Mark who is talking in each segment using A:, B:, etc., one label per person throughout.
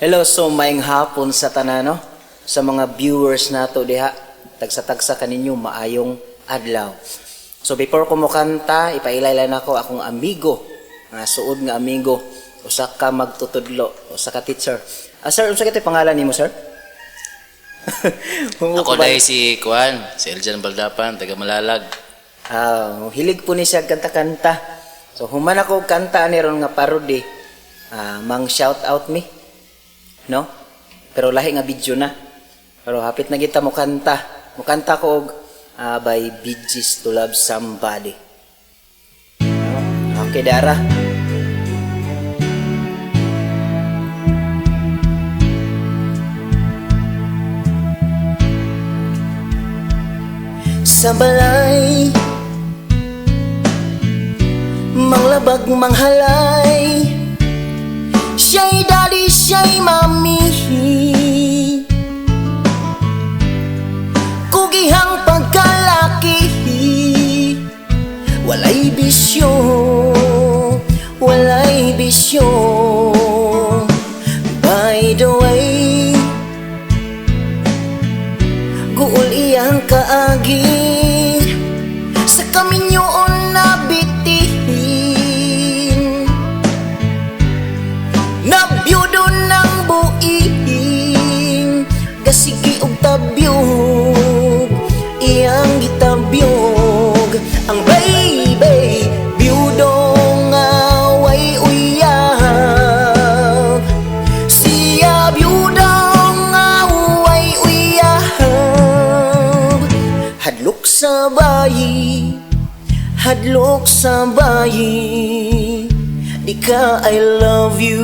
A: Hello, so maayong hapon sa tanan, no? Sa mga viewers nato diha, tagsa-tagsa kaninyo, maayong adlaw. So before ko mokanta, ipailay nako akong amigo, nga suod nga amigo, usa ka magtutudlo, usa ka teacher. Ah, sir, unsa kay pangalan nimo, sir?
B: Ako dahil si Kuan, si Eljan Baldapan, taga Malalag.
A: Ah, hilig po ni siya kanta-kanta. So human ako og kanta ni ron nga parody. Ah, mang shout out mi. No? Pero lahi nga video na. Pero hapit na kita mo kanta. Mo kanta ko og by Bee Gees, "To Love Somebody." Okay, dara. Sa balay, manglabag, manghalay, siya'y daddy, siya'y mommy. Kugihang pagkalaki, walay bisyo, walay bisyo. By the way, guol iyang kaagi, sa kaminyoon nabitin. Nabiyudo ng buing, gasigi og tabyog, iyang gitabyog. Ang baby, biyudo nga way uyab. Siya biyudo nga way uyab. Hadlok sa bayi, hadlok sa bayi, di ka I love you.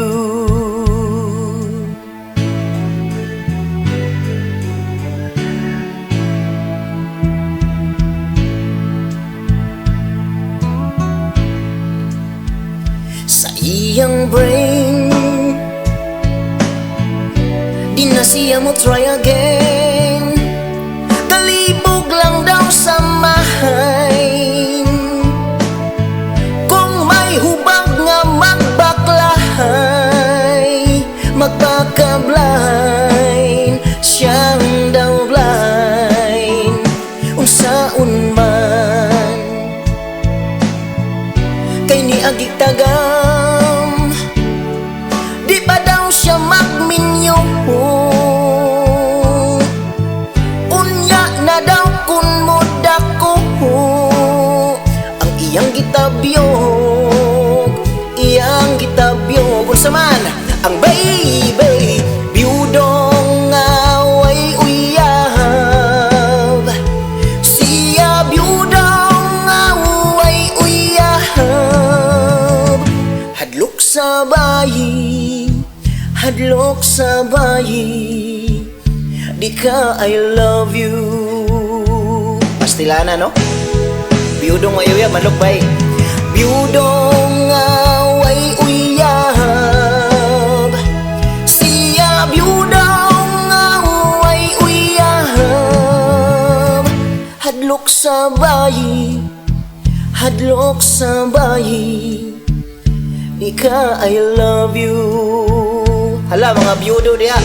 A: Sa iyang brain, di na siya mo try again. Kalibog lang daw sa mind, kung may hubag nga magbaklahay, magpaka-blind, siyang daw blind. Unsaon man, kay niagig tagam, di pa daw siya magminyo. Unya na daw kun modako, ang iyang gitabyog, iyang gitabyog. Unsa man ang baby, biyudong nga way uyab. Siya biyudong nga way uyab. Hadlok sa bayi, hadlok sa bayi, di ka I love you. Pastilana, no? Biyudong way uyab, hadlok bay. Biyudong nga way uyab. Siya biyudong nga way uyab. Hadlok sa bayi, hadlok sa bayi, di ka I love you. Hala, mga biyudo diha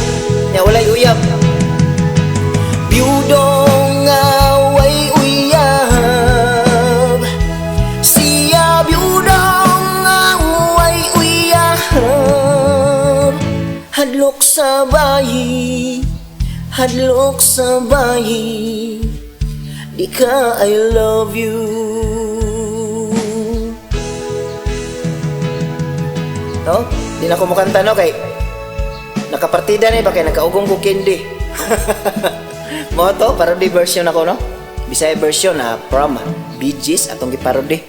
A: nya walay uyab. Biyudong nga way uyab. Siya biyudong nga way uyab. Hadlok sa bayi, hadlok sa bayi, di ka I love you. No? Di na ko mukanta, no, kay nakapartida ni ba, kay nakaugong ko candy. Mo to parody version ako, no? Bisaya version na from Bee Gees atong giparody.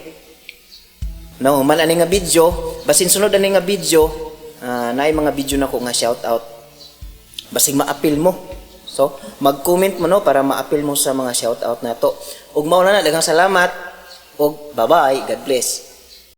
A: No, human ani nga video, basin sunod ani nga video, naay mga video nako nga shout out. Basing maapil mo. So, mag-comment mo, no, para maapil mo sa mga shout out nato. Ug mao na na, daghang salamat ug bye-bye. God bless.